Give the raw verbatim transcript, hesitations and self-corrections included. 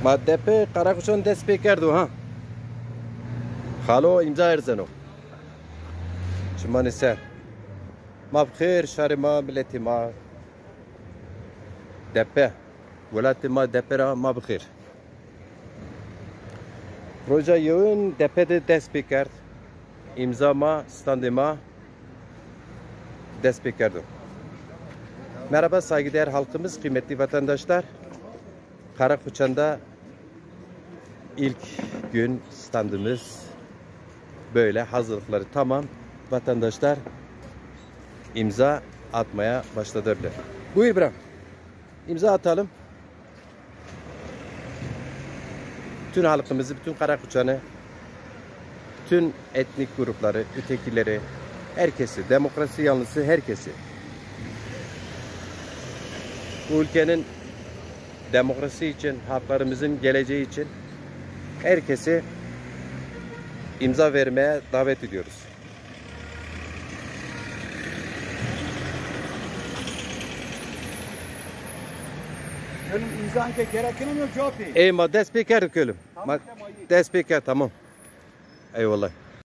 Ma depe Karakuçan dest pê kerdo ha. Xalo îmza erzeno. Çimanê ser. Ma bi xêr, şarê ma, miletê ma. Depe. Welatê ma depe ra ma bi xêr. Roja yewin depe de dest pê kerd. İmza ma, standê ma dest pê kerdo. Merhaba saygıdeğer halkımız, kıymetli vatandaşlar. Karakuçan'da ilk gün standımız böyle, hazırlıkları tamam. Vatandaşlar imza atmaya başladılar. Buyur İbrahim. İmza atalım. Bütün halkımızı, bütün Karakuçan'ı, bütün etnik grupları, ötekileri, herkesi, demokrasi yanlısı herkesi, bu ülkenin demokrasi için, haklarımızın geleceği için herkesi imza vermeye davet ediyoruz. Gönül, imzan ke gerekine mi, cevap? Ey, ma dest pê kerd, gönül. Tamam, ma dest pê kerd, tamam. Eyvallah.